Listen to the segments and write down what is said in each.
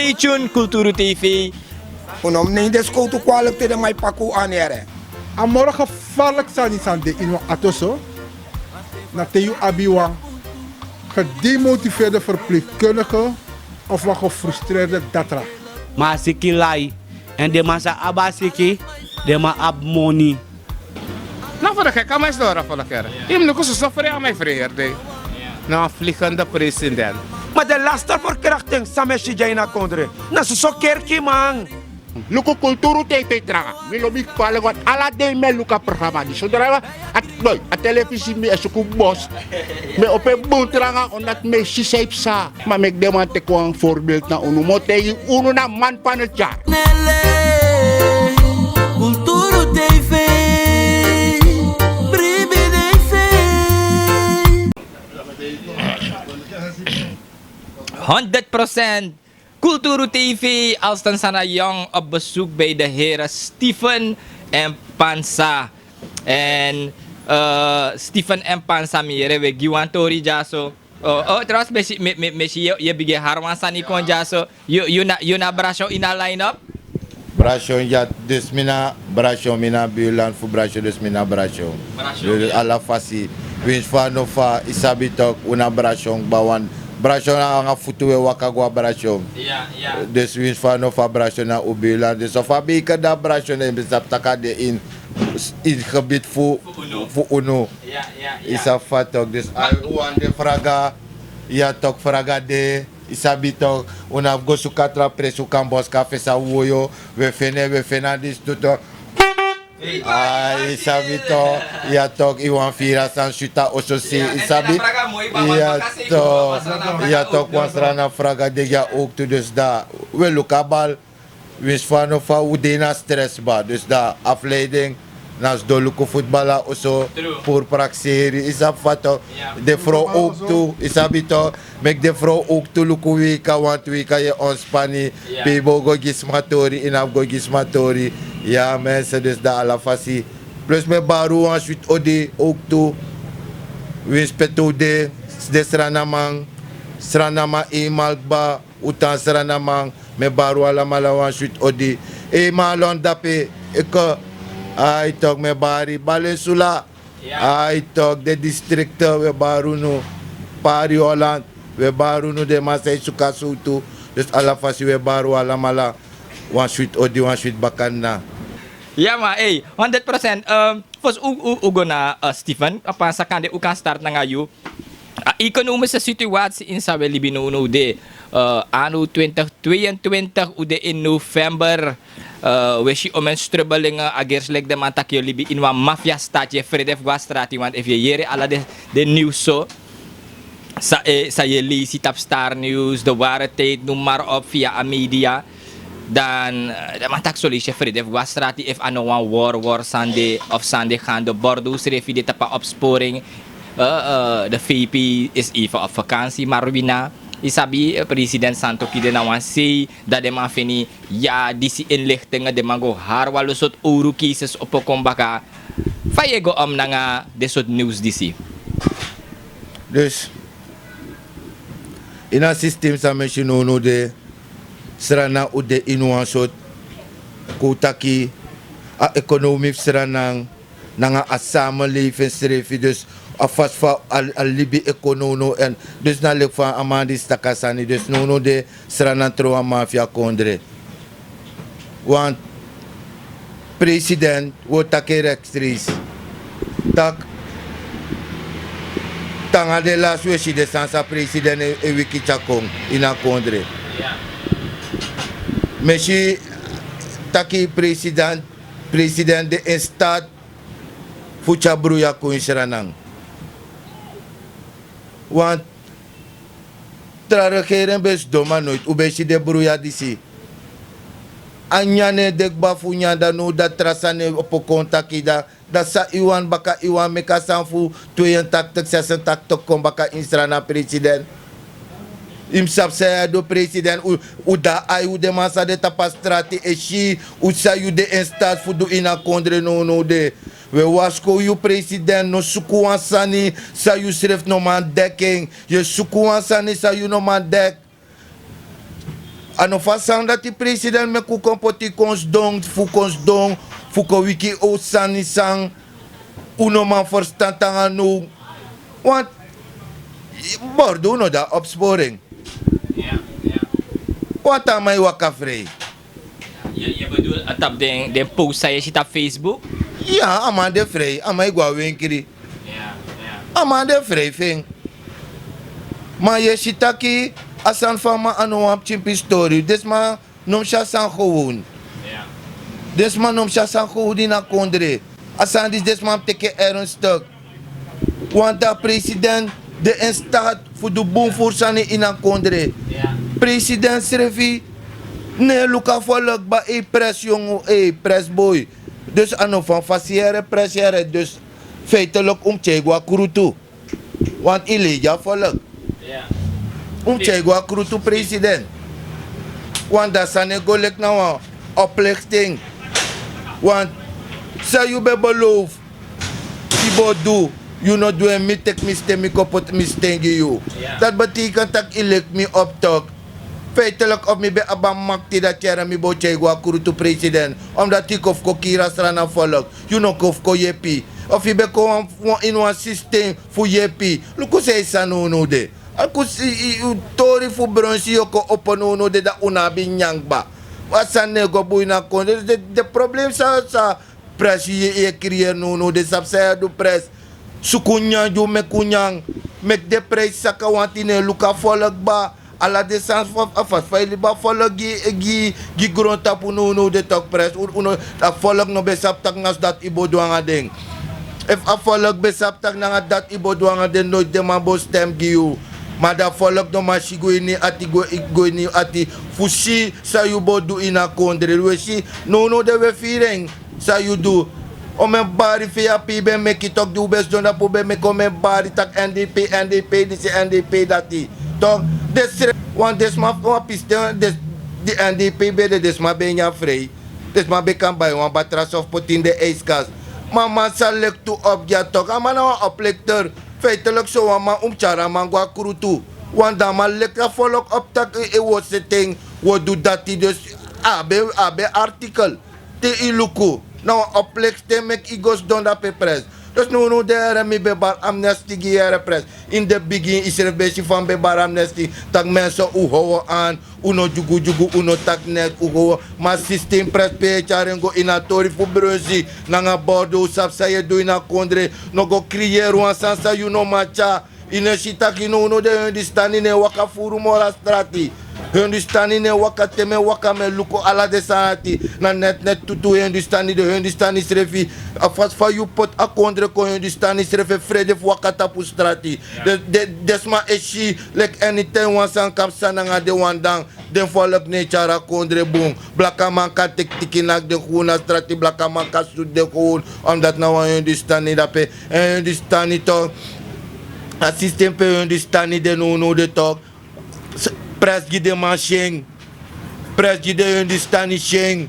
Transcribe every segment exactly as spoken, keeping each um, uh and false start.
Stay tuned, Kulturu T V. Un no mus neem den skowtu kwalik te den man e paki un anere. A moro gevaarlijk sani san de ini wan ato so, na te yu abi wan gedemotiveerde verpleegkundige of wan gefrustreerde datra. Ma a siki lai, èn den man sa abi a siki, den man abi moni. Na fu de keki a man e sidon ora fu de kere. Yu mus luku soso fri a man e fri heri dei. Na wan vliegende president. Ma den laste verkrachting san mi e si dya ini a kondre, na soso kerkiman. Luku Kulturu T V tranga. Mi lobi kwalik want ala dei mi e luku a programa disi. Sodra a, a telefisi mi e suku bos. Mi e opo en bun tranga omdat mi e si san yu psa. Ma meki den man teki wan voorbeeld na unu. Mi o taigi unu na man van het jaar. Nele, Kulturu T V, bribi T V. Honderd procent Kulturu T V, Alston Sana Jong op bezoek bij de heren Stephen en Pansa. En eh, Stephen en Pansa, mi yere we gi wan tori dyaso. Oh, oh, trouwens, mi si, mi, mi, mi si yu, yu bigin hari wan sani kon dyaso. Yu, yu na, yu na Brasyon ini a line-up? Brasyon, ya, dus mi na Brasyon, mi na buurland fu Brasyon, dus mi na Brasyon. Brasyon, dus ya. Ala fasi, winsi fa no fa, yu sabi tok, un na Brasyon, kba wan. Brasyon nanga futu we waka go na Brasyon. Ya, ya. Dus winsi fa no fa, Brasyon na un buurland. Dus of a beiker de na Brasyon, dan yu sabi tak' a de in, in gebied fu, fu unu. Fu unu. Ya, ya, ya. Yu sabi fa tok, dus a wan de fraga, ya tok, fraga de, yu sabi tok, un no abi go suku a tra presi, un kan boska fesi a woyo, we feni, we feni a disi tu tok. Hey. A, yu sabi tok, ya tok, yu wani firi a sani switi a oso sei, ya, yu sabi, ya tok, ya tok, wan Sranan fraga de dya owktu, dus dan we luku a bal. Winsi fa no fa, un de ini a stress kba. Dus dan afleiding, na sidon luku futbal na oso, true, puru prakseri, yu sabi fa tok. Ya. Den frow owktu, yu sabi tok. Meki den frow owktu luku weika, want weika yu e ontspan. Ya. Pe yu bo go gi sma tori, yu no abi go gi sma tori. Ya, mensen, dus dan ala fasi. Plus mi e bari un wan switi odi owktu. Winsi pe te un de, den Srananman, Srananman eenmaal kba. Un tan Srananman, mi e bari un alamala wan switi odi. Ei, ma a lon dape, eke, ai tok, mi e bari Balensula. Ya. Ai tok, den distrikte, we bari unu. Pari Holland, we bari unu, den man san e suku a sowtu. Dus ala fasi we bari un alamala wan switi odi, wan switi bakadina. Ya man, ei, honderd procent. Ehm, fosi un, un, un go na, eh, Stephen, a Pansa, kande un kan start nanga yu. A ekonomische situatie ini san we libi nownow de, eh, anno twintig tweeëntwintig, un de in november, eh, we si omeni strubbelingen, a gersi leki den man taki yu e libi ini wan mafia stati, yu e frede fu go na strati, want efu yu e yere ala den, den nieuws so, san, eh, san yu e leisi tapu Star News, De Ware Tijd, noem maar op, via a media. Dan, eh, den man taki son leisi yu e frede fu go na strati efu a no wan worwor sani de of sani de gande. Bordo srefi de tapu a opsporing. Eh, eh, de V P is even op vakantie, maar wi na, yu sabi, eh, president Santoki de na wan sei, dan den man feni, ya, disi inlichtingen, den man go hari wan lo sortu owru cases opo kon baka. Fa yu e go om nanga den sortu nieuws disi? Dus, ini a systeem san mi e si nownow de, Sranan, un de ini wan sortu, kon un taki, a ekonomi fu Sranan, nanga a samenleving srefi, dus a fasi fa a, a libi e kon nownow, en dus na leki fa a man disi taki a sani, dus nownow de Sranan tron wan mafia kondre. Want president, wi o taki en rechtstreeks, tak' te nanga den lasi we si den sani san president e, e wiki tyari kon ini a kondre. Mi e si taki president, president de in staat fu tyari bruya kon ini Sranan. Want tra regering ben sidon, ma noiti un ben si den bruya disi. A nyan no e de kba fu nyan, dan now dati tra sani e opo kon taki, dan, dan san yu wani baka? Yu wani meki a sani fu tweeëntachtig, zesentachtig kon baka ini Sranan, president? Yu mus sabi san yu e du, president. Un, un de na ai, un, den man san de tapu a strati e si un san yu de in staat fu du ini a kondre nownow de. Wi e warskow yu, president, no suku wan sani san yusrefi no man deki en. Yu e suku wan sani san yu no man deki. A no fu a sani dati president meki un kon poti kon sidon fu kon sidon fu kon wiki. Sani san un no man ferstan te nanga now. Want bordu un no de na opsporing. Wantu a man e waka frei. Yu bedoel a tapu den post san yu e si tapu Facebook? Ya, a man de frei, a man e go na wenkri. A man de frei fu en. Ma yu e si taki a sani fu a man a no wan pikin stori. Den sma no mus si a sani gewon. Den sma no mus si a sani gewon ini a kondre. A sani disi den sma mus teki en ernstik. Want a president de in staat fu du bun furu sani ini a kondre. President srefi no e luku a folok kba. Ei pres yongu, ei pres boi. Dus a no fu a fasi yere pres yere dus feitelik un mus tyai go na krutu. Want yu lei gi a folok. Un mus tyai go na krutu president. Want dan sani e go leki na wan oplikting. Want san yu ben belowfu yu bo du, yu no du en. Mi teki mi sten mi kon poti mi sten gi yu. Dati beteikeni tak' yu leki mi optok. Feitelik efu mi ben abi a makti dati yere mi bo tyai go na krutu president. Omdati yu kon fu kon kiri a srana folok, yu no kon fu kon yepi. Efu yu ben kon ini wan sistem fu yepi, luku san yu san nownow de. A luku yu tori fu bronsi yu o kon opo nownow de dan un no abi nyanyan kba. A sani no e go bun ini a kondre. Den problem san san pres yu e kriyeri nownow de sabi san yu e du pres. Suku nyanyan gi un meki un nyanyan. Meki den prijsi saka wanti no e luku a folok kba. Ala den sani fu a fasi fa yu libi a folok gi gi gi grontapu nownow de toki pres. A folok no ben sabi tak' na so dati yu bo du nanga den. Efu a folok ben sabi tak' nanga dati yu bo du nanga den noiti den man bo stem gi yu. Ma dan a folok no man si go ini yu ati go ini yu ati fu si san yu bo du ini a kondre. Wi e si nownow de wi e firi en. San yu du? Omen bari fu yu api yu ben meki toki di un ben sidon dapu un ben meki omen bari tak' n d p n d p disi n d p dati. Toki den srefi wan den sma fu wan pisten di n d p ben de den sma ben nyan frei. Den sma ben kan bai wan batra sofu poti ini den ijskast. Ma a man sa leki tu opu gi a toki a man na wan oplekter. Feitelik so wan man un mus tyari a man go na krutu. Wan dan a man leki a folok opu tak' e worseten wi o du dati dus. A abi en artikel. Te yu luku na wan opliksten meki yu go sidon dape pres. Dus nownow den here mi ben bari amnesti gi yu here pres. Ini den bigin yu srefi ben si fa mi ben bari amnesti tak' mense un how en an. Un no dyugudyugu un no taki neks un how en. Ma a sistem pres pe yu e tyari en go ini a tori fu brunsi nanga bordo un sabi san yu e du ini a kondre. No go kriyeri wan sani san yu no man tyari. Yu no e si tak' yu nownow den hundustani no e waka furu moro a strati. Hundustani no e waka te mi e waka mi e luku ala den sani ati. Na neti neti tutu hundustani den hundustani srefi a fasi fa yu poti a kondre kon hundustani srefi e frede fu waka tapu strati. Den sma e si leki eniten wan sani kan psa nanga den wan dan. Den folok no e tyari a kondre bun. Blakaman kan teki tiki naki den gownu na strati blakaman kan sutu den gownu. Omdati na wan hundustani dape. Èn hundustani tok a sistem pe hundustani de nownow de tok. Pres gi den man si en. Pres gi den hundustani si en.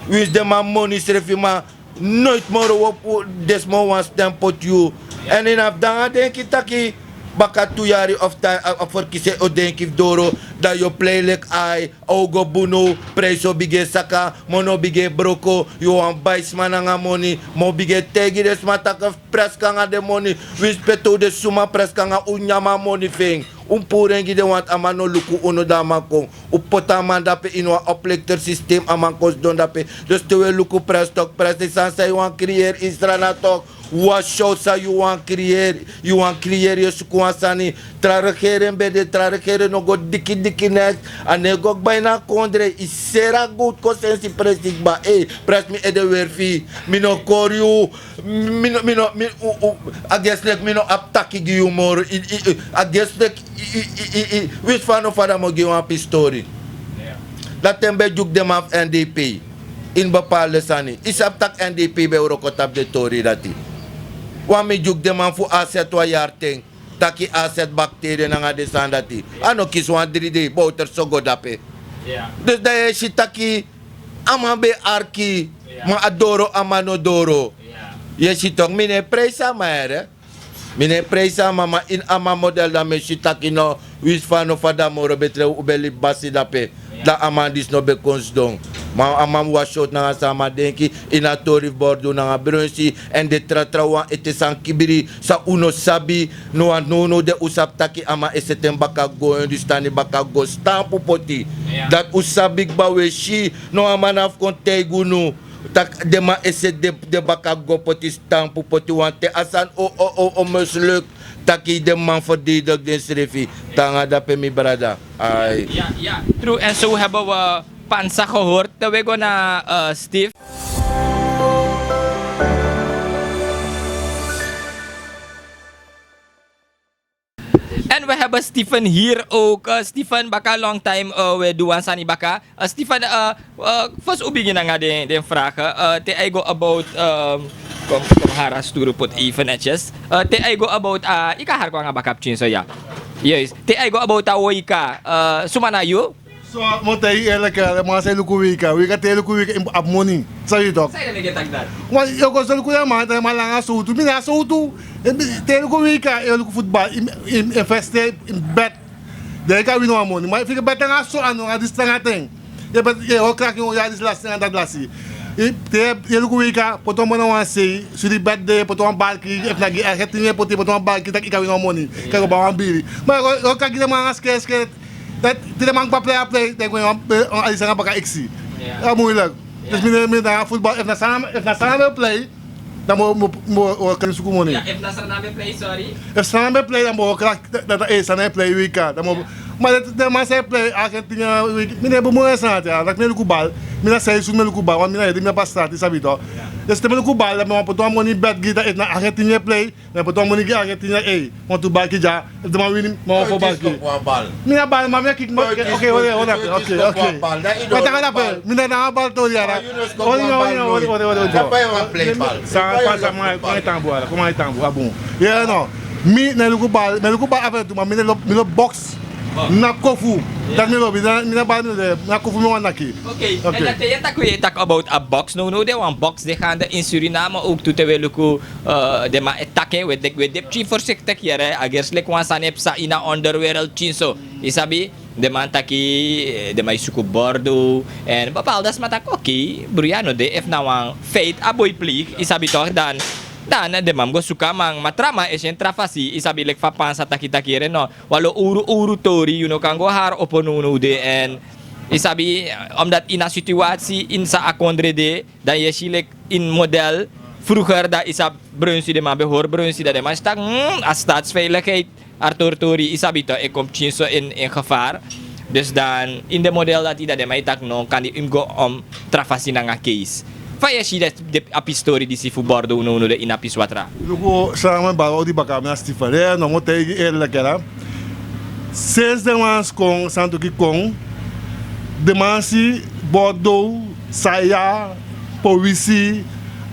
Winsi den man moni srefi ma noiti moro wopu den sma o wani stem poti yu. Èn ini a fu dan a denki taki baka tu yari of tan a ferkisi en o denki fu doro. Dan yu o plei leki ai a o go bunu. Prijsi o bigin e saka. Moni o bigin e broko. Yu o wani bai sma nanga moni. Ma o bigin e taigi den sma taki fu pres kon nanga den moni. Winsi pe te un de suma pres kon nanga un nyan a moni fu en. Un puru en gi den wantu a man no luku unu dan a man kon. Un poti a man dape ini wan oplekter sistem a man kon sidon dape. Dus te un e luku pres tok pres den sani san yu wani kriyeri ini srana tok. Wan show san yu wani kriyeri yu wani kriyeri yu e suku wan sani. Tra regeren ben de tra regeren no go dikidiki neks. A no e go kba ini a kondre yu seri a gowtu kon sensi presi kba. Presi mi ede weri fu yu. Mi no kori yu. Mi no mi no mi a gesi leki mi no abi taki gi yu moro. A gesi leki winsi fa no fada mi o gi wan pistori. Dati en ben dyuku den man fu n d p ini bepalde sani yu sabi tak' n d p ben wroko tapu den tori dati. Wan mi dyuku den man fu aset wan yari ten taki aset bakteria nanga den sani dati. A no kisi wan dri dei bowter so go dape. Dus dan yu e si taki a man ben e arki ma a doro a man no doro. Yu e si tok mi no e prijsi a man here. Mi no e prijsi a man ma ini a man model dan mi e si taki no winsi fa no fada moro ben trew un ben libi basi dape. Dan a man disi no ben kon sidon. Ma a man mus wasi sortu nanga san a man denki. Ini a tori fu bordu nanga bronsi èn den tra trawan ete san kibri san un no sabi. No wani nownow de un sabi taki a man e seti en baka go en dustani baka go stampu poti. Dati un sabi kba un e si. No a man na fu kon taigi unu tak' den man e seti den baka go poti stampu poti wanten a sani o o o o musluk. Taki den man ferdedigi densrefi. Tanga dape mi brada. Ai. Tru èn so wi heben wi pansa gehord te wi go na steve. Èn wi heben stephen hiri ouk. Stephen baka long time wi du wan sani baka. Stephen, fosi un bigin nanga den frage te a e go about. Kom hari a sturu poti even netjes. Te a e go about a yu kan hari kon nanga baka pikin so ya. Te a e go about a woika, suma na yu? So mi o taigi yu erliki, den man san e luku weika weika te yu e luku weika yu mus abi moni. San yu e taki? Wan yu o go so luku den man dan yu man langa sowtu mi na a sowtu. Te yu e luku weika yu e luku futbal yu mus investeri yu mus beti. Dan yu kan wini wan moni ma yu figi beti nanga so anu nanga disi tranga ten. Yu e beti yu e hori kraki yu wan yari disi lasi nanga dati lasi. Te yu e luku weika poti wan moni na wan sei suri beti de poti wan balki efu na gi argentina yu e poti poti wan balki tak' yu kan wini wan moni. Kan yu go bai wan biri. Ma yu o hori kraki den man nanga skeri skeri. Te den man kba plei a plei dan yu go ini wan alisanga baka eksi. A muilik. Dus mi no e mi no e nanga futbal efu na sani a mi e plei. Dan mi o kan suku moni. Efu na sani a mi e plei sorry. Efu sani a mi e plei dan mi o kan dati a e sani a e plei wika dan mi o. Ma den man san e plei argentina wiki mi no e bun moni en sani ati a dati mi e luku bal. Mi na san e suni mi e luku bal want mi na hedi mi abi a strati sabi to. Dus te mi e luku bal dan mi o poti wan moni bed gi dati efu na argentina e plei. Mi a poti wan moni gi argentina ei wantu balki dya. Efu den man wini mi a wan fo balki. Mi na bal ma mi a kiki. Oke hori hori ape oke oke. Wan taki na ape mi na nanga bal tori yara. Hori hori hori hori hori. San pasa man e tan bun ala kon man e tan bun a bun. Yere no. Mi na e luku bal mi a luku bal ape tu ma mi na e lobi boks. Na kofu. Dati mi lobi mi na bal mi lobi na kofu mi wani naki. Oke. Èn dati yu e taki wi e taki about a boks now now de wan boks de gande in suriname owk tu te wi e luku. Den man e taki en wi e de pikin forsiktik yere a gersi leki wan sani e psa ini a onderwereld pikin so. Yu sabi? Den man taki den man e suku bordu. Èn bepalda sma taki oke bruya no de efu na wan feit a boi pleik yu sabi tok dan. Dan den man mus go suku a man ma tra man e si en tra fasi yu sabi leki fa pansa taki taki yere no. Wan lo owru owru tori yu no kan go hari opo nownow de èn yu sabi. Omdati ini a situasi ini san a kondre de dan yu e si leki ini model. Fruger dan yu sabi brunsi den man ben hori brunsi dan den man si tak' a statsveiligheid. Artoritori yu sabi to e kon pikin so in gevar. Dus dan ini den model dati dan den man e taki no kande yu mus go om tra fasi nanga keis. Fa yu e si den a pistori disi fu bordo unu unu de ini a piswatra. Luku san a man bari odi baka mi na stifa de no mi o taigi yu erliki yara. Sensi den man si kon santuki kon den man si bordo saya powisi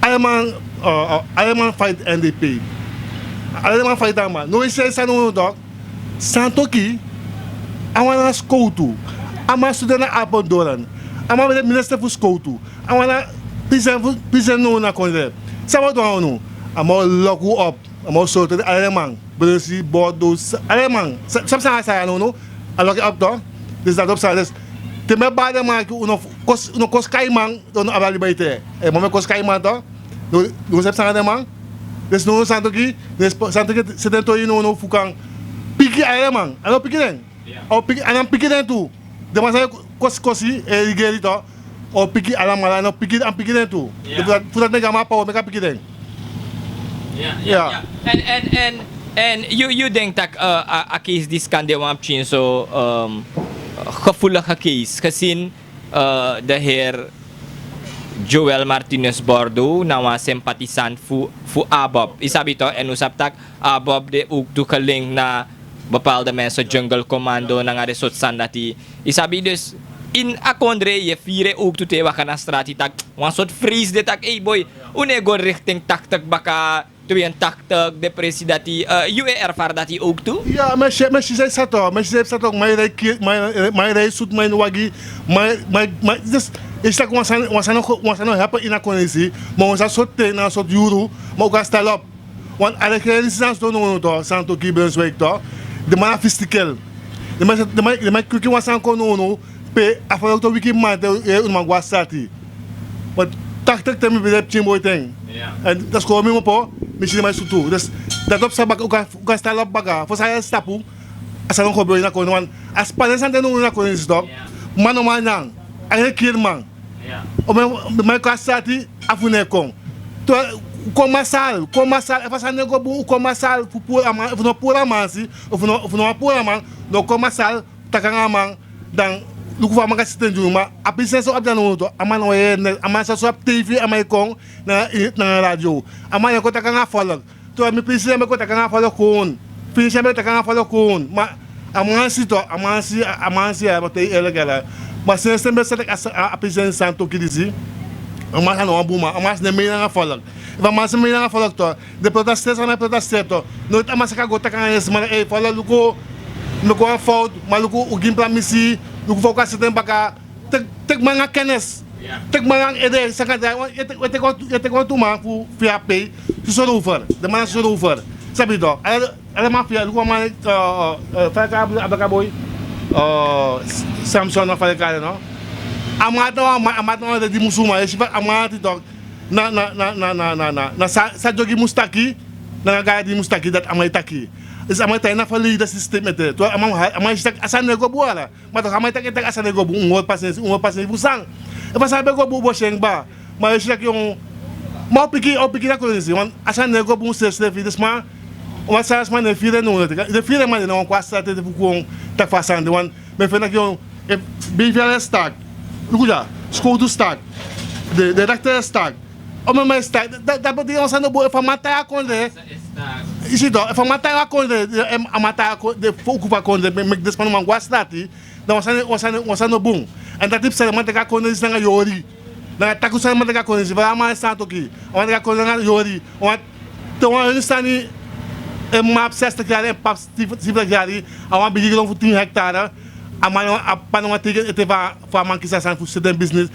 ala den man. Ala den man faiti n d p. Ala den man faiti a man no wi si en sani unu tok. Santoki a man na skowtu. A man sude na apon doran. A man ben de minister fu skowtu. A man na prisen fu prisen no unu na kondre. San wi o du na unu? A man o loku unu op. A man o sortu den ala den man bresi bordu ala den man. San psa na saya no unu? A loki op to. Disi dati o psa disi. Te mi e bari den man aki unu no kon skai man. Dan unu abi a libi a ete. Ma mi e kon skai man to. Unu sabi san na den man. Disi no unu santoki. Santoki seti en tori no unu fu kan piki ala den man a no piki den. A no piki den tu. Den man san e kosi kosi e rigeri to. A o piki ala man a no piki a mus piki den tu. Fu dati meki a man a pawa meki a piki den. Ya ya ya. Èn èn èn èn yu yu denki tak' a keisi disi kan de wan pikin so. Gefulige keisi gesin de heer joel martinus bordo na wan sympathisant fu abob yu sabi to èn un sabi tak' abob de owktu gelink na bepaalde mense jungle commando nanga den sortu sani dati. Yu sabi dus ini a kondre yu e firi en owktu te yu e waka na strati tak' wan sortu freisi de tak' ei boi. Un no e go rikting taktik baka. Tweeëntaktig depressie dati yu e erfari dati owktu. Ya mi e si en mi e si san yu sato mi e si san yu sato man yu rei sut man yu no wagi. Man yu yu si tak' wan sani no happen ini a kondisi. Ma wan sani sortu ten na wan sortu yuru. Ma un kan stel op. Wan arekerensi san sto no unu to san toki brunswik to. Den man na fistikel. Den man e kwiki wan sani kon no unu. Pe a foloku to wiki man te un man go a sati. But taktik te mi ben de pikin boi ten. Èn dati kon mi mopo, mi si den man e sutu. Dus dati o psa baka, un kan start up baka. Fosi a yere stapu, a sani o kon boi na kondre wan. A spanesi sani de no unu na kondre disi tok. Man no man nyan. A yere kiri man. O man e kon a sati, a fu no e kon. Te un kon masal, kon masal. Efu a sani no e go bun, un kon masal fu puru a man. Efu no puru a man si, efu no, efu no wan puru a man, no kon masal. Taki nanga a man, dan luku fa a man kan seti en dyuman. A pisi en so abi dan no unu tok. A man no e yere, a man sa so abi tv, a man e kon nanga, nanga radio. A man e kon taki nanga a foluku. Te mi pisi en, mi e kon taki nanga a foluku kon. Finisi en, mi e taki nanga a foluku kon. Ma a man si tok, a man si, a man si ya, ma te yu eerlijk ya. Ma sensi mi e sa taki a, a pisi en santoki disi. A man sa no wan bun man, a man si no e mei nanga a foluku. Efu a man si mei nanga a foluku tok, den protesteri san mi e protesteri tok. Noiti a man sa kan go taki nanga den sma, ei, foluku, luku, mi meki wan fowtu, ma luku, un gi mi pramisi, luku fa un kan seti en baka. Teki, teki man nanga kennis. Teki man nanga ede, san kan drai, yu e teki, yu e teki wan tu, yu e teki wan tu man fu, fu yu a pei. Soso rover, den man na soso rover. Sabi tok, ala, ala man fu yu, luku wan man, eh, eh, eh, fa yu e kari a blaka boi, eh, S-, Samson, fa yu e kari en no. A man na wan man, a man na wan ede di musu man, yu si fa a man ati tok. Na, na, na, na san, san Dyogi mus taki, nanga Gayadi mus taki, dati a man e taki. Disi a man e tan ini a verleden systeem ete. Te a man, a man e si taki a sani no e go bun ala. Ma tok a man e taki, taki a sani no e go bun, un hori pasensi, un hori pasensi fu san. Efu a sani ben go bun, un bo si en kba. Ma yu e si taki, ma un piki, un piki na kondre disi, want a sani no e go bun srefsrefi, den sma, want san sma no e firi en no, den firi en man, den no wani kon a sati ete fu kon taki fa a sani de, want mi e feni taki, eh, B V R e stak. Luku dya, skowtu stak. Den, den dakter e stak. O, mi, mi e stak. Da, da, da, wan sani no bun, efu a man tan a kondre. Yu si tok, efu a man tan a kondre, eh, a man tan a kondre, fu okupu a kondre, meki, meki den sma no man go a sati. Dan wan sani, wan sani, wan sani no bun. Èn dati psa, den man teki a kondre disi nanga yori. Nanga takru sani man teki a kondre disi, fa a man e santoki. A man teki a kondre nanga yori. Wan Te wan Hindustani, eh, man abi zestig yari, en p'pa zeventig yari, a wan bigi gron fu tin hektare, a man, a p'pa no wani teki en ete fu a, fu a man kisi a sani fu seti den business.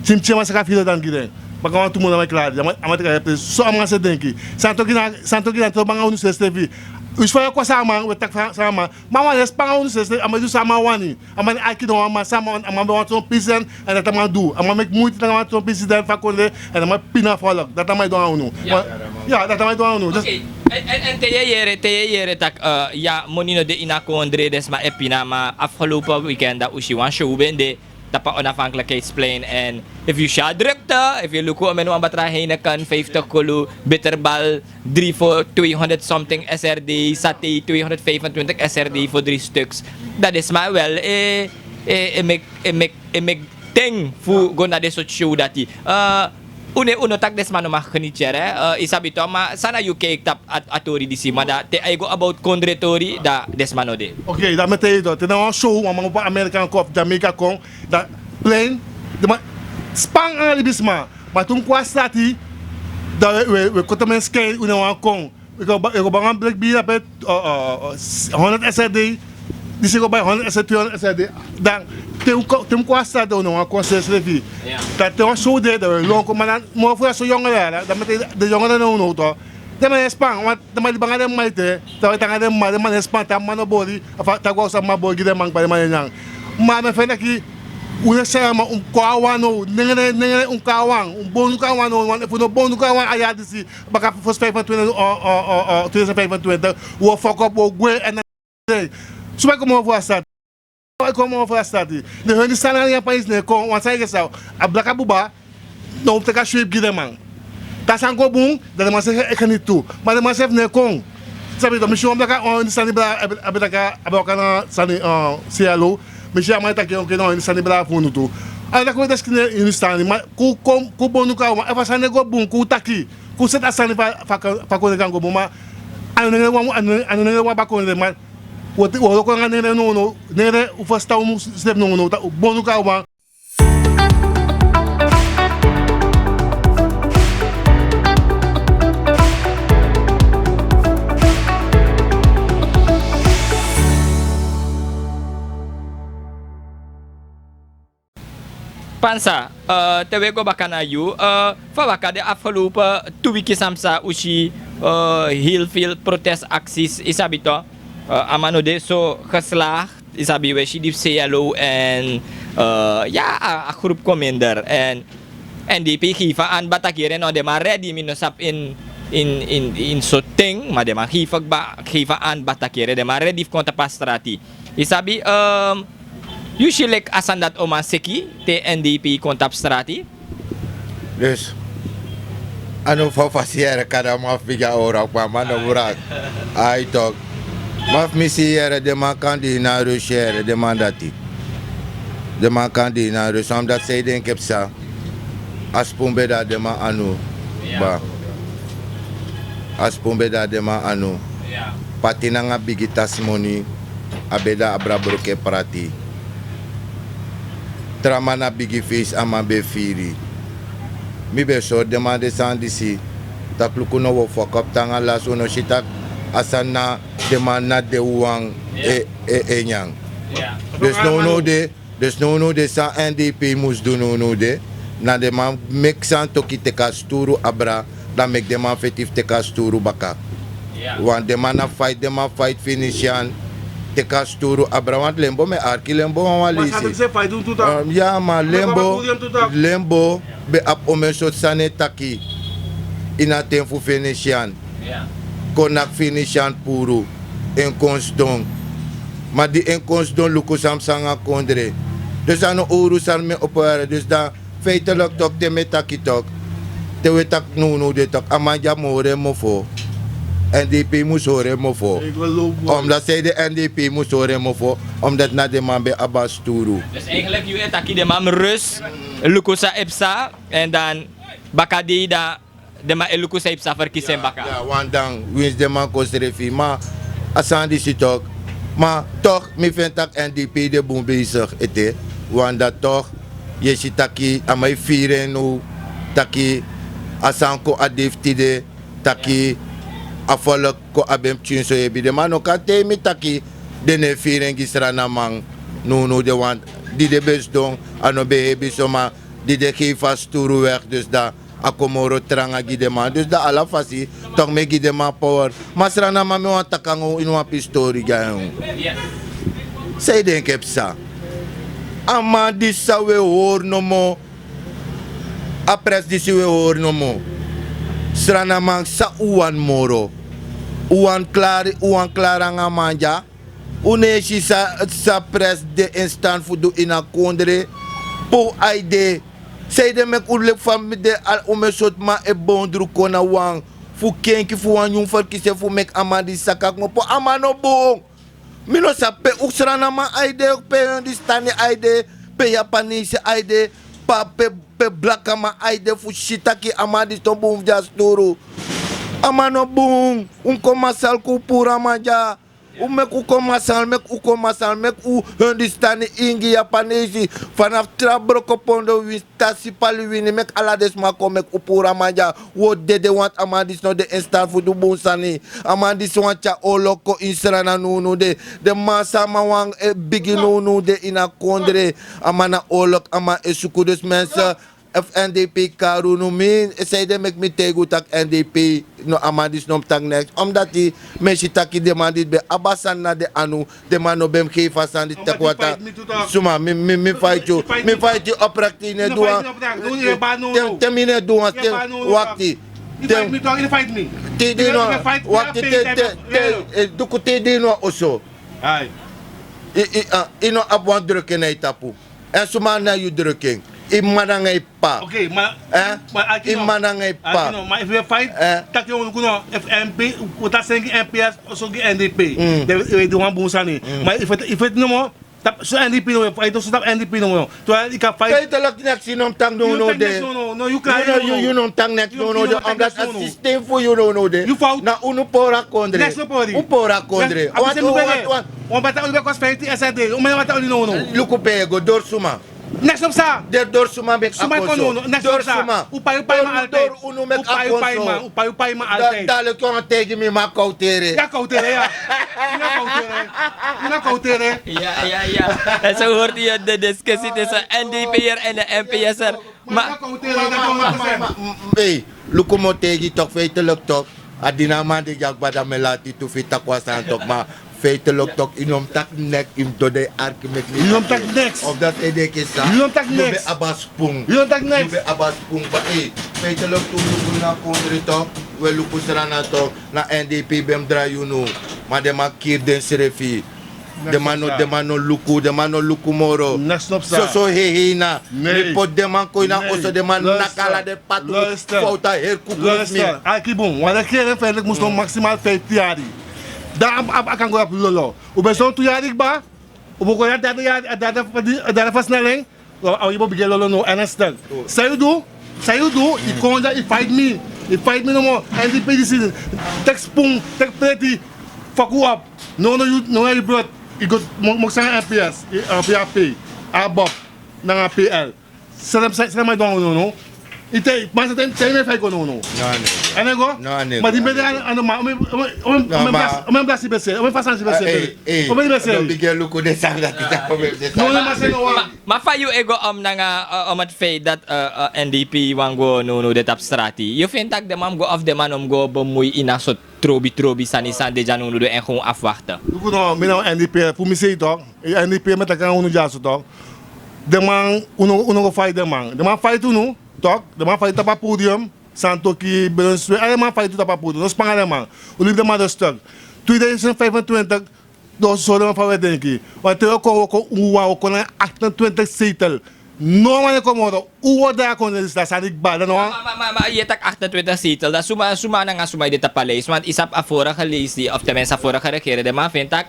Tin, tin man saka firi dan gi den. Baka wantu mun a man e klari, a man, a man teki a presi. So a man sa e denki. Santoki na, santoki na, te un banga unu srefsrefi. Winsi fa yu e kosi a man, un e taki fa, san a man. Ma a man e span unu srefsrefi, a man e du san a man wani. A man e aiki na wan man, san a man, a man ben wani tron president, èn dati a man du. A man meki muiti, dati a man tron president fu a kondre, èn a man pina foluku. Dati a man e du nanga unu. Ya. Ya, dati a man e du nanga unu. Oké. Èn, èn, èn te yu e yere, te yu e yere taki, eh, ya, moni no de ini a kondre, den sma e pina, ma afgelopen weekend dan un si wan show ben de tapu a Onafhankelijkheidsplein, èn efu yu si a drukte, efu yu luku omeni wan batra Heineken, vijftig kolu, bitterbal, drie voor tweehonderd something S R D, saté tweehonderdvijfentwintig S R D voor drie stuks. Dan den sma wel e, e, e meki, e meki, e meki ten fu go na den sortu show dati. Eh, un no, un no taki den sma no mag geniti, hè. Eh, yu sabi toch, ma san na yu kijki tapu a, a tori disi, ma dan te a e go about kondre tori, dan den sma no de. Oké, dan mi e taigi yu toch, te na wan show, wan man opo Amerika kon, of Jamaica kon, dan plein, den man span nanga libisma. Ma te un kon a sati, dan wi, wi, wi kotomen skin, un no wani kon. Wi go ba-, wi go bai wan bleki bira pe, eh, eh, eh, honderd S R D. Disi go bai honderd S R D, tweehonderd S R D. Dan te un kon, te un kon a sati, un no wani kon srefsrefi. Ya. Dan te wan show de, dan wi lon kon, ma dan moro fu ya so yongere ya, dan mi e taigi den yongere no, no toch. Den man e span, want den man libi nanga den mma ete, dan wi tan nanga den mma, den man e span, te a mma no bori, a fa, te a go a osu a mma bori gi den man kba, den man e nyan. Ma mi e feni taki, un no e seri a man, un kon a wan now, nengre, nengre un kon a wan, un bonu kon a wan now, want efu un no bonu kon a wan a yari disi, baka fosi vijfentwintig, o, o, o, o, tweeduizend vijfentwintig, un o fuck up, un o gwe, èn dan, so wi kon moro fu a sati. Wi kon moro fu a sati. Den Hindustani nanga Japanese no e kon, want san yu e sabi, a blaka buba, no, un teki a sweep gi den man. Te a sani go bun, dan den man srefi e geniti tu. Ma den man srefi no e kon. Sabi toch, mi si wan blaka, wan Hindustani brada, a ben, a ben taki, a ben waka na sani, eh, C L O. Mi si a man e taki, oké, no, Hindustani brada fu unu tu. A taki wi e deskrimineri Hindustani, ma kon, kon, kon bonu kon a wan, efu a sani no e go bun, kon taki. Kon seti a sani fa, fa, fa kondre kan go bun, ma a no nengre wan, a no, a no nengre wan baka kondre, ma wi o, wi o wroko nanga nengre now, now, nengre un ferstan un srefi now, now, taki un bonu kon a wan. Pansa, eh, te wi e go baka na yu, eh, fa waka den afgelopen tu wiki san psa, un si, eh, heel veel protestaksies, yu sabi toch, eh, a man no de so geslaagd. Yu sabi, wi e si di fu C L O èn Ya, a grupu kominder èn n d p gefi a anbataki yere no den man redi mi no sabi in in in in soten ma den man gefi a anbataki yere den man redi fu kon tapu a strati. Yu sabi? Yu si leki a sani dati o man seki te n d p kon tapu strati. Dus a no fu a fasi yere kada man fu bigi a owru a kman man no wrak. Ai tok. Man fu mi si yere den man kan di na rusi yere den man dati. Den man kan di na rusi san mus dati sei den ke psa. A spun ben de a den man anu. Kba. A spun ben de a den man anu. Pati nanga bigi tasi moni. A ben de a abra broke prati. Tra man na bigi feisi a man ben firi. Mi ben sori den man den sani disi. Tak' luku no wi o foko apu tan nanga lasi wi no si tak' a sani na den man na de wawan e e nyan. Dus nownow de dus nownow de san n d p mus du nownow de na den man meki san toki teki a sturu abra. Dan meki den man feti fu teki a sturu baka. Wan den man na faiti den man faiti finisian. Teki a sturu abra wantu lembo mi e arki lembo wawan lisi. Ya ma lembo lembo ben abi omen sortu sani e taki ini a ten fu finisian. Kon naki finisian puru en kon sidon. Ma di en kon sidon luku san psa nanga kondre. Dus a no owru sani mi e opo yara dus dan feiteliki toki te mi e taki toki. Te wi e taki nownow de toki a man dya mus hori en mofo. Èn di pe yu mus hori en mofo. Omdati san ede èn di pe yu mus hori en mofo. Omdati na den man ben abi a sturu. Dus eigenliki yu e taki den man mus rus, luku san e psa. Èn dan baka dei dan den man e luku san e psa ferkisi en baka. Wan dan winsi den man kon srefi ma a sani disi toki. Ma toki mi feni tak' èn di pe yu de bun beisigi ete. Wan dan toki yu e si taki a man e firi en now. Taki a sani kon a dei fu tide. Taki a folki kon abi en pikin so yu e biden ma a no kan tei mi taki den no e firi en gi sranaman. Nownow den wan di den ben sidon a no ben hebi so ma di den gefi a sturu wèk dus dan a kon moro tranga gi den man dus dan ala fasi. Toki mi e gi den man power. Ma sranaman mi wani taki nanga unu ini wan pisi tori gi a en. San yu denki e psa? A man disi san un e hori nomo. A presi disi un e hori nomo. Sranaman san un wani moro? Un wani klari un wani klari nanga a man dya. Un no e si san presi de en stan fu du ini a kondre? Pe un ai de? Sanede meki un leki fa mi de ala omen sortu man e bondru kon na wan fu kenki fu wan nyun ferkisi en fu meki a man disi saka kmopo a man no bun. Mi no sabi pe un sranaman ai de pe yu en disi tan ni ai de? Pe yapanesi ai de? Pe blakaman ai de fu si taki a man disi no bun fu dya sturu. A man no bun. Un kon masal kon un puru a man dya. Un meki un kon masal meki un kon masal meki un en disi tan ni ingi yapanesi. Fanafu tra brokopondo winsi tasi pali wini meki ala den sma kon meki un puru a man dya. Un o dede wantu a man disi no de en stan fu du bun sani. A man disi wani tyari olo kon ini srana nownow de. Den man san a man wani bigi nownow de ini a kondre. A man na olo a man e suku dus mense. Efu n d p kari unu mi sanede meki mi taigi un tak' n d p no a man disi no mus taki neks omdati mi e si taki den man disi ben abi a sani na den anu. Den man no ben mus gefi a sani disi taki wata. Suma mi mi mi faiti yu. Mi faiti yu oprekti yu no e du wan. Te mi no e du wan stel. Wakti. Te yu de ini wan wakti te te te duku te yu de ini wan oso. Yu no abi wan druk en na yu tapu. Èn suma na yu druk en? Yu mama nanga yu p'pa. Yu mama nanga yu p'pa. Ma efu yu e faiti taki yu o luku no efu mp wi ta seni gi mps oso gi ndp. Den e du wan bun sani. Ma yu feti nomo. Tapu so ndp nomo yu faiti oso tapu ndp nomo. Te yu kan faiti. Te yu te leki neks yu no mus tan gi nownow de. No yu kan yu no mus tan gi neks nownow de. Omdati a sistem fu yu nownow de. Na unu pori a kondre. Un pori a kondre. Wan bata oli ben kosi fifti srd un mene bata oli nownow. Luku pe yu e go dori suma. Neks no psa. Dori suma meki a kon so. Dori suma. Un pai un paiman altide. Un pai un paiman un pai un paiman altide. Daleki wan taigi mi mi a kowtere. Mi a kowtere ya. Mi a kowtere. Mi a kowtere. Ya ya ya. Èn so un hori yu e de deskesi te so. Ndp yere èn mps yere. Ma. Ei, luku mi o taigi yu toki feiteliki toki. A dini a man de gi a kba dan mi e lati tu fu yu taki wan sani toki ma. Feitelijk toch, yu no mus taki neks, yu mus dodai arki meki mi. Yu no mus taki neks. Of dat e deki sa. Yu no mus taki neks. Yu ben abi a spoen. Yu no mus taki neks. Yu ben abi a spoen, ba ei. Feitelijk toch, luku na kondre toch. We luku Sranan toch. Na N D P ben mus drai unu. Ma den man kiri densrefi. Den man no, den man no luku, den man no luku moro. Soso heihei na. Mi poti den man kon ini a oso, den man naki ala den patu. Fowtu a heri kuku. Luister, arki bun. Wan den keren feitelijk mus no maximaal vijftien yari. Dan a, a, a kan go na lolo. Un ben son tu yari kba. Un bo go na derde yari, a derde, a derde versnelling. A, a, yu bo bigin lolo now, ernstig. San yu du? San yu du? Yu kon dya, yu fight mi. Yu fight mi nomo. Èn di pe disi, teki spoen, teki pleti. Fuck u up. No, no, yu, no, yu brot. Yu go, mo, mo san N P S, yu, uh, P A P, a bob, nanga P L. Sere, sere, sere, mi e du now, no. Yu te, ma sere, te, te mi e fai go now, no. No, no. A no e go? No, a no e go. Ma di mi ben de a no, a no, ma, o mi, o mi, o mi, o mi, o mi blasi ben seri, o mi fasi ben seri. Ei, ei. O mi ben seri. No, bigin luku den sani dati, o mi ben seri. No, no, ma seri no wan. Ma, ma fa yu e go om nanga, uh, om het feit dat, uh, uh, N D P wani go now, no, de tapu strati. Yu feni tak' den man mus go of den man no mus go bemui ini a so trobi, trobi sani san de dya now, no, de en gewoon afwachten. Luku no, mi na N D P, fu mi sei toch. Èn di pe mi e taki nanga unu dyaso toch. Den man, unu, unu go fight den man. Den man fight unu, toch. Den man fight tapu a podium. Santoki, Brunswijk, ala den man fight unu tapu a podium. No span nanga den man. Un libi den man rustig. Tweeduizend vijfentwintig, dan sori den man fa un e denki. Want te un kon, un kon, un wan, un kon na achtentwintig zetel. No man e kon moro. Un o de a kondre disi, dati sani kba, dan no wan. Ma, ma, ma, ma, yu e taki achtentwintig zetel, dan suma, suma nanga suma yu de tapu a lijst, want yu sabi a vorige leisi, of tenminste a vorige regering, den man feni tak',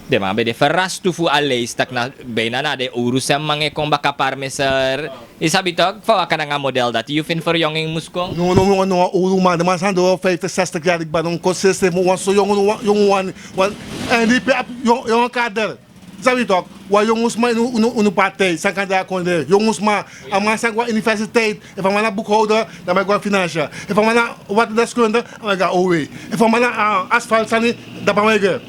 den man ben de verrast tu fu a lijst, tak' na, bijna na den owru san man e kon baka parmeser. Yu sabi toch, fa waka nanga model dati, yu feni verjonging mus kon. No, no, no, no, owru man, den man san doro vijftig, zestig yari kba, no kon sese, wan so yongu, wan, yongu wan, wan, èn di pe abi yongu, yongu kader. Sabi toch, wan yongu sma ini unu, unu partij, san kan de a kondre. Yongu sma, a man san go na universiteit, efu a man na boekhouder, dan a man e go na financiën. Efu a man na waterdeskunde, a man e go na O W. Efu a man na, ah, asfalt sani, dapu a man e go.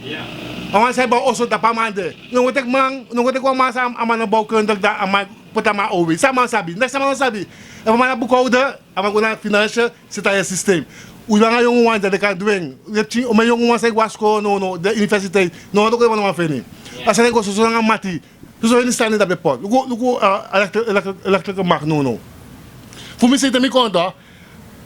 A man san e bow oso, dapu a man de. No go teki man, no go teki wan man san a man no bouwkundig, dan a man poti a man O W. San a man sabi, neks a man no sabi. Efu a man na boekhouder, a man go na financiën, seti a yu systeem. Un nanga yongu wan dya, den kan du en. Un e pikin, un nanga yongu wan san e go na skol now, no, de universiteit. No, no, no, no, no, no, no. A sani e go soso nanga mati. Soso ini sani dati ben poti. Luku, luku, uh, elektri-, elektri-, elektrike mak now, no. Fu mi sei te mi kon toch,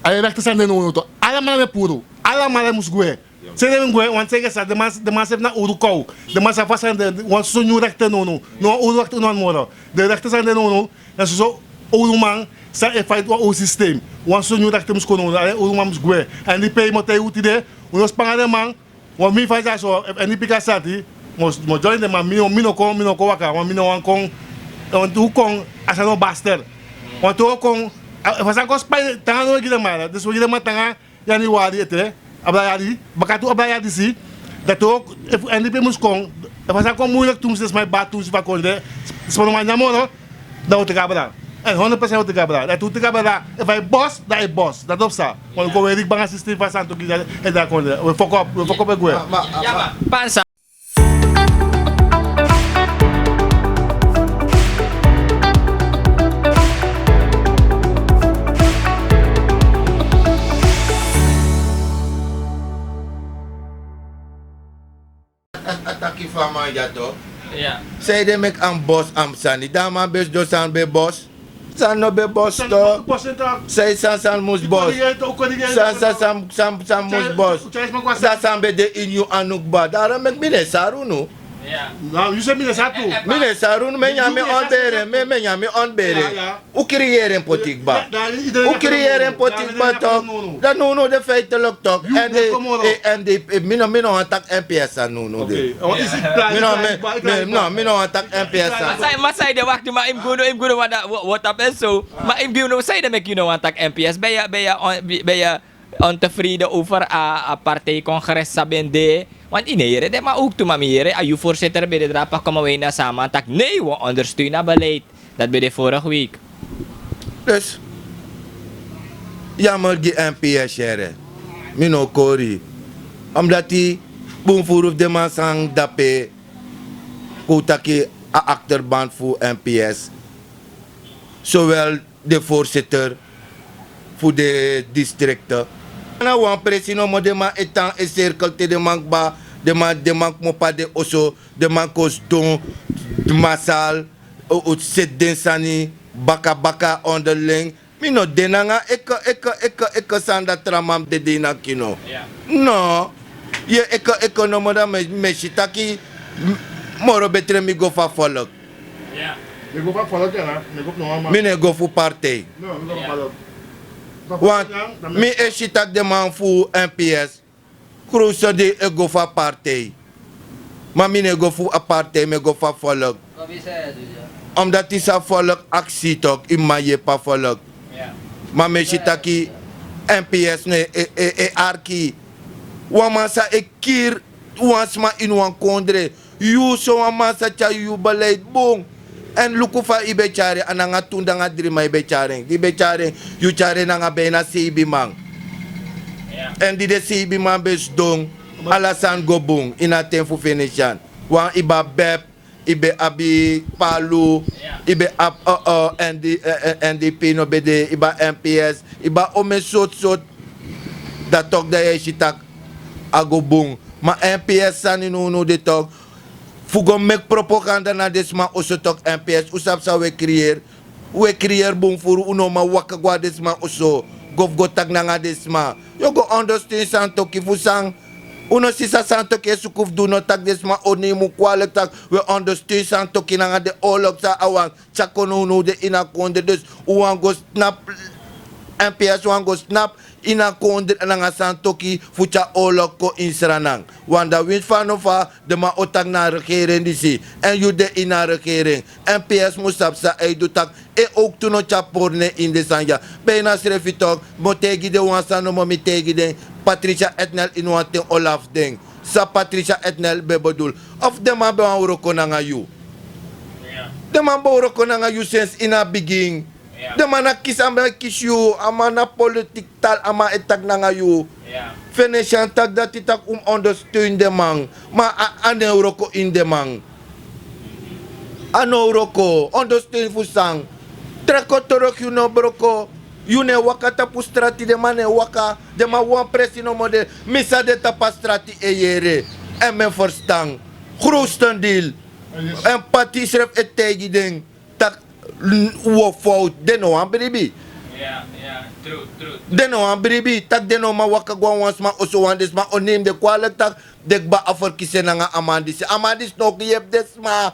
a elektri sani de now, no, toch. Alamala ben puru. Alamala mus gwe. Seri den mus gwe, want seri sa, den man, den man seri na owru kow. Den man sa fasi nanga den, wan soso nyun rechter now, no. No owru rechter no moro. Den rechter san de now, no. Na soso owru man san e fight wan owru systeem. Wan soso nyun rechter mus kon now, ala den owru man mus gwe. Èn di pe mi o taigi un tide, un no span nanga den man, wan mi fasi dyaso, èn di pika sati, mi o, mi o join den man, mi no, mi no kon, mi no kon waka, want mi no wani kon, want un kon, a sani no baster. Want un kon, a, efu a sani kon span, tanga no e gi den man, dus un gi den man tanga, Januari ete, abra yari, baka tu abra yari disi, dati o, efu èn di pe mus kon, efu a sani kon muilek tu mus de sma e bari tu mus fu a kondre, sma no man nyan moro, dan un teki abra. Èn honderd procent un teki abra. Dati un teki abra, efu a e boss, dan a e boss. Dati o psa. Ma un kon weri kba nanga systeem fu a Santoki e de a kondre. We fokop, we fokop e gwe. Ma, ma, ma, Pansa. A, a taki fu a man dya toch. San ede meki a mus boss a mus sani? Dan a man ben sidon, san ben boss? San no ben boss toch. San, san, san mus boss. San, san, san, san, san mus boss. Dan san ben de ini yu anu kba. Daarom meki mi no e sari unu. Mi no e sari unu, mi e nyan mi ontbere, mi, mi e nyan mi ontbere. Un creëer en poti kba. Un creëer en poti kba toch. Dan now, now de feitelijk toch. Èn di, eh, èn di, eh, mi no, mi no wani taki N P S san now, now de. Mi no, mi, mi, no, mi no wani taki N P S san. Ma san yu de wakti, ma yu mus go now, yu mus go now, want a, wa-, wat a ben so. Ma yu mus go now, san yu de meki yu no wani taki N P S. Ben yu, ben yu, on-, ben yu ontevreden over a, a partijcongres san ben de? Want yu no e yere den man ook tu, ma mi yere a yu voorzitter ben de drape komen wij na samen taki nee, we ondersteunen beleid. Dati ben de vorige week. Dus, jammer gi N P S yere. Mi no kori. Omdat yu bun furu fu den man san dape, kon un taki a achterban fu N P S. Zowel de voorzitter fu de distrikten. Na wan presi nomo den man e tan e cirkel te den man kba. Den man den man kmopo na den oso, den man kon sidon masal, seti den sani baka baka onderling. Mi no de nanga eke eke eke eke sani dati tra man mus dede ini a kino. No. Yu e eke eke nomo dan mi e si taki moro betre mi go fu a folk. Mi no e go fu partij. Want mi e si taki den man fu mps, krowsodi e go fu a partij. Ma mi no e go fu a partij mi e go fu a folk. Omdati san folk aksi tok yu man yepi a folk. Ma mi e si taki mps no e arki. Wan man san e kiri wan sma ini wan kondre. Yu sowan man sa tyari yu beleid bun. Èn luku fa yu ben tyari en a nanga tu nanga dri man yu ben tyari en di yu ben tyari en, yu tyari en nanga ben na seibi man. Èn di den seibi man ben sidon, ala sani go bun ini a ten fu fenesian. Wan yu ben abi bep, yu ben abi palu, yu ben abi, èn di pei no ben de, yu ben abi mps, yu ben abi omen sortu sortu. Dan tok dan yu e si tak' a go bun. Ma mps sani nownow de tok fu go meki propaganda na den sma oso tok mps un sabi san un e kriyeri. Un e kriyeri bun furu un no man waka go na den sma oso go fu go taki nanga den sma. Yu o go ondersteun santoki fu san? Un no si san santoki e suku fu du no taki den sma o neimu kwalik tak' un e ondersteun santoki nanga den olok san a wani tyari kon nownow de ini a kondre dus un wani go snapu. Mps wani go snapu ini a kondre nanga santoki fu tyari olok kon ini sranan. Wan dan winsi fa no fa den man o taki na a regering disi. Èn yu de ini a regering. Mps mus sabi san a e du tak' en owktu no tyari pori nen ini den sani dya. Beina srefi tok mi o taigi den wan sani nomo mi taigi den. Patricia etnel ini wan ten o lafu den. San patricia etnel ben bedul? Of den man ben wani wroko nanga yu? Den man ben wroko nanga yu sensi ini a bigin. Den man na kisi a man e kisi yu. A man na politik tal a man e taki nanga yu. Fenesian taki dati tak' un mus ondersteun den man. Ma a no e wroko ini den man. A no wroko ondersteun fu san? Trek o torok yu no broko. Yu no e waka tapu strati den man no e waka. Den man wan presi nomo de. Mi san de tapu a strati e yere èn mi e ferstan. Growstendil. Èn pati srefi e taigi den tak' un o fowtu. Den no wani bribi. Den no wani bribi tak' den no man waka go na wan sma oso wan den sma o nemi den kwalik tak' den kba a ferkisi en nanga a man disi a man disi no o go yepi den sma.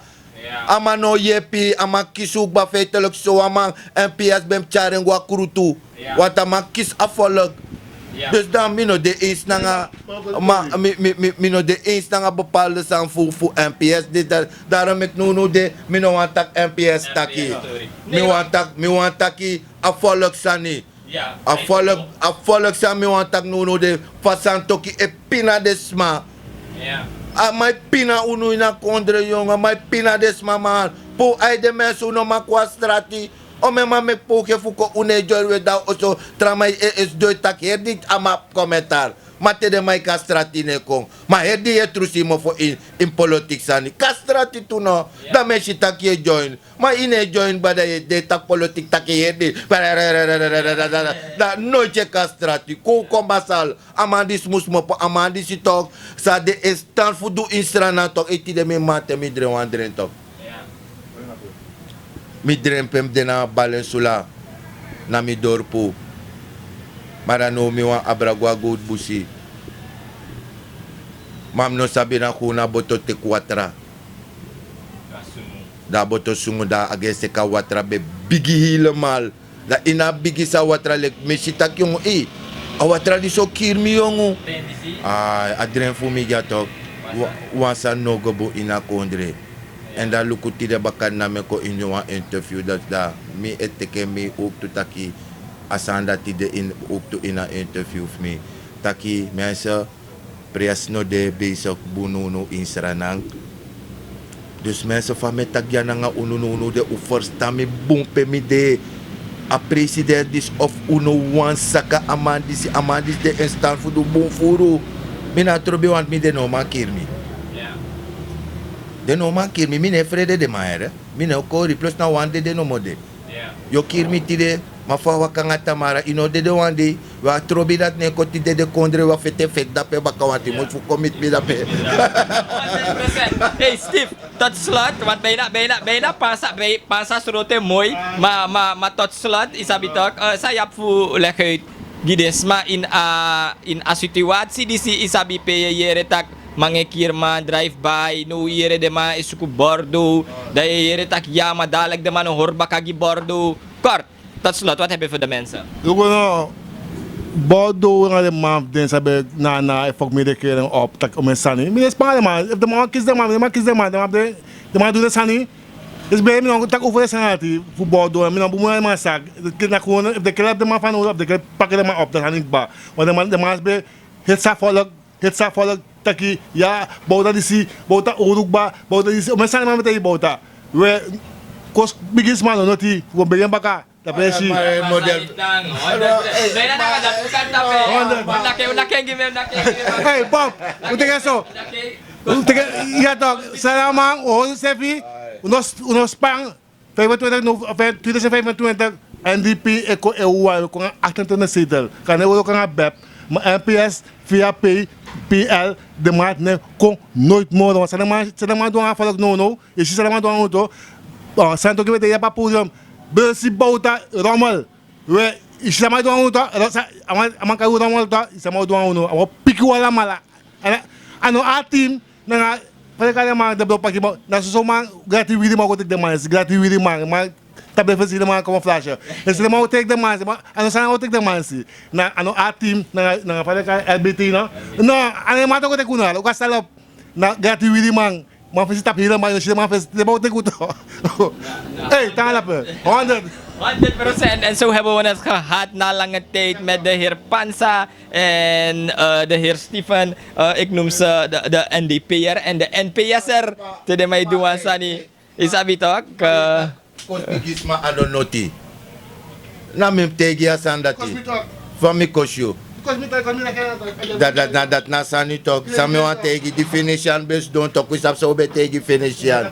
A man no o yepi a man kisi un kba feiteliki sowan man. Mps ben mus tyari en go na krutu. Wantu a man kisi a folk. Dus dan mi no de ensi nanga ma mi no de ensi nanga bepalde sani fu mps. Darom meki nownow de mi no wani taki mps taki. Mi wani taki a folk sani. A folk san mi wani taki nownow de fa santoki e pina den sma. A man e pina unu ini a kondre yongu a man e pina den sma man. Pe un ai den mensi un no man kon na strati. Omen man meki pe un gefu kon un no e dyori un e daw oso. Tra man e sidon e taki heri di a man abi komentar. Ma te den man e kon na strati no e kon. Ma heri di yu e trusu yu mofo ini politik sani kon na strati tu no. Dan mi e si tak' yu e dyori. Ma yu no e join bada yu e de taki politik taki yu e de. Dan noiti yu e kon na strati kon kon masal. A man disi mus kmopo a man disi tok' san de en stan fu du ini sranan tok' e tide mi man te mi dren wan dren tok'. Mi dren pe mi de na balensula na mi dorpu. Ma dan now mi wan abra go na gowtu busi. Ma mi no sabi na fu na boto teki watra. Dan a boto sungu dan a gen seki a watra ben bigi helemal. Dan ini a bigi san a watra leki mi e si taki yongu ei, a watra disi o kiri mi yongu. A dren fu mi dya toki. Wan sani no go bun ini a kondre. Èn dan luku tide baka na mi e kon ini wan interview dati dan mi e teke mi owktu taki a sani dati de ini owktu ini a interview fu mi taki mense. Presi no de beisik bun nownow ini sranan. Dus mense fa mi e taki dya nanga unu nownow de un ferstan mi bun pe mi de. A president disi of unu wan saka a man disi a man disi de en stan fu du bun furu. Mi na a trobi wantu mi den no man kiri mi. Den no man kiri mi mi no e frede den man here. Mi no e kori plus na wan dede nomo de. Yu o kiri mi tide. Ma fu a waka nanga Tamara, yu no dede wan dei. Wi a trobi dati, ne en koti dede kondre, wi a feti en feti dape baka, wanti mus fu kon miti mi dape. Hey, Steve, tot slot, want bijna, bijna, bijna pasa, bij, pasa srote moi, ma, ma, ma tot slot, yu sabi toch, eh, san yu abi fu leg uit gi den sma in a, in a situatie disi, yu sabi pe yu e yere tak' manga e kiri man, drive by, now yu e yere den man e suku bordo, dan yu e yere tak' ya, ma dadelijk den man no hori baka gi bordo. Kort, tot slot, wat heb je voor de mensen? Luku no, bordo nanga den man fu den san ben na, na e fok mi regering op, tak' omeni sani. Mi no e span nanga den man, efu den man wani kisi den man, den man kisi den man, den man abi den, den man du den sani. Dus ben mi no taki over den sani ati fu bordo, mi no bun nanga den man saki. Efu den kiri abi den man fanowdu, efu den kiri paki den man op, dan sani kba. Want den man, den man ben hetsa volk, hetsa volk taki, ya, Bouta disi, Bouta owru kba, Bouta disi. Omeni sani man ben taigi Bouta. We, kosi bigisma no noti, wi o begi en baka. Tapu e si. Model. Hey, Bob, un teki en so. Un teki, ya toch, san a man, o, sefi, un no, un no span. Vijfentwintig no-, vijf-, tweeduizend vijfentwintig, N D P e kon, e wani kon nanga achtentwintig zetel. Kan ne wani kon nanga bep, ma N P S, V A P, P L, den man ati no e kon nooit moro. San den man, san den man du nanga volk now, now. Yu si san den man du nanga unu tu. Santo Givete, yu abi a podium. Besi Bouta rommel. We, yu si san den man du nanga unu tu. A man, a man kan du rommel tu. Yu si san den man du nanga unu. A man piki unu alamala. A no a team nanga, fa den e kari den man, den blokpaki man. Na soso man, grati wiri man o teki den man si. Grati wiri man. Man tapu den fesi, den man camouflage. Yu si den man o teki den man si. A no san o teki den man si. Na, a no a team nanga, nanga fa den e kari R B T, no? No, a no man o teki unu. Luku a salop. Na grati wiri man. Man fesi tapu heri man, yu si den man fesi, den man o teki unu tu. Hey, tanga dape. Honderd. Honderd procent. En zo hebben we het gehad na lange tijd met de heer Pansa en, eh, de heer Stephen. Eh, ik noem ze de, de N D P'er en de N P S'er. Te den man e du wan sani. Yu sabi toch, eh, Kosi bigisma a no noti. Na mi mus taigi yu a sani dati. Fa mi kosi yu? Dati, dati na, dati na sani toch. San mi wani taigi, di Venetian ben sidon toch, yu sabi san un ben taigi Venetian?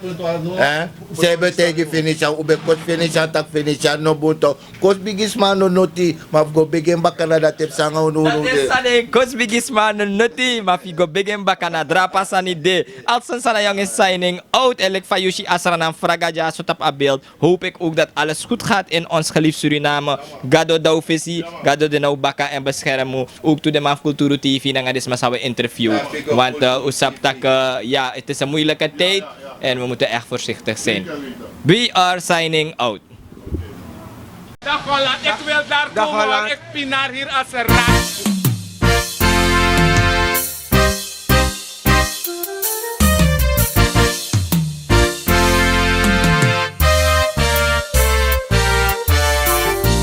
Eh? San un ben taigi Venetian, un ben kosi Venetian taki Venetian no bun toch. Kosi bigisma a no noti, ma fu go begi en baka, na dati e psa nanga unu. Dati e psa, kosi bigisma a no noti, ma fu go begi en baka, na drape a sani de. Alson Sanayon is signing out. En leki fa yu si a Sranan fraga dya so tapu a beeld, hoop ik ook dat alles goed gaat in ons geliefd Suriname. Gado de na un fesi, Gado de na un baka en bescherm un. Ook tu den man fu Kulturu T V nanga den sma san we interview. Want, eh, un sabi taki, eh, ja, het is een moeilijke tijd en we moeten echt voorzichtig zijn. We are signing out. Dag Holland, ik wil daar komen, want ik pinar hier als een rat.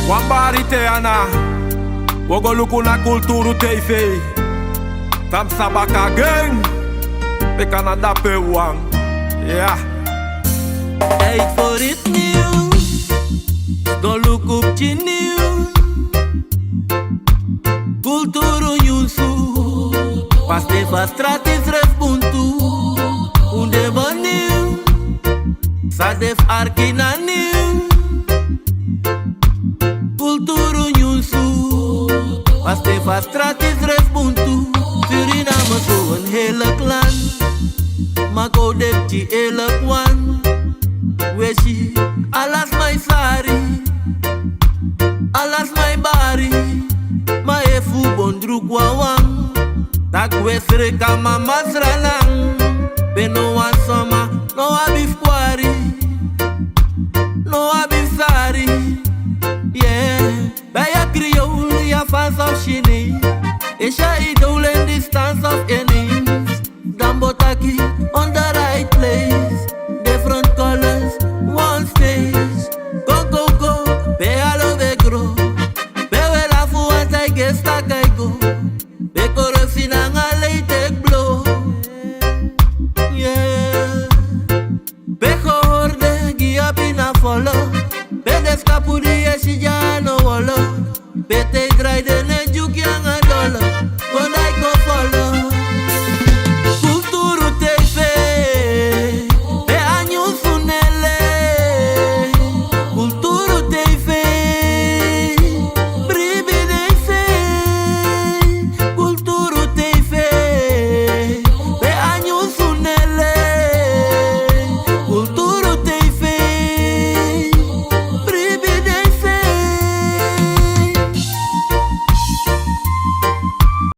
Wan bari te ana, wi o go luku na Kulturu T V. Tamsa baka gen, pe Canada pe wan. Ja. Tijd voor iets nieuws. Go luku pikin nieuws. Kulturu nyunsu. Paste fa strati srefi buntu. Un de bonieuw. San de fu arki na nieuw. Kulturu nyunsu. Paste fa strati srefi buntu. Suriname so een heerlijk land. Ma go de pikin eerlijk wan. We si ala sma e sari. Ala sma e bari. Ma efu un bon druku wawan, taki we sreka mama Sranan. Pe no wan soma no abi fu kwari, no abi fu sari. Yeah. Bij a Creool, ya Fans of Chine. Is ya idolen, distance of enemies. Dan bo taki on the right place. Different colors, one stage. Go, go, go, pe alo we gro. Pe we lafu wan tai gesta kai go. Pe corruptie nanga lei teki blo. Yeah. Pe gehoorde gi abi na folo. Pe de skapu di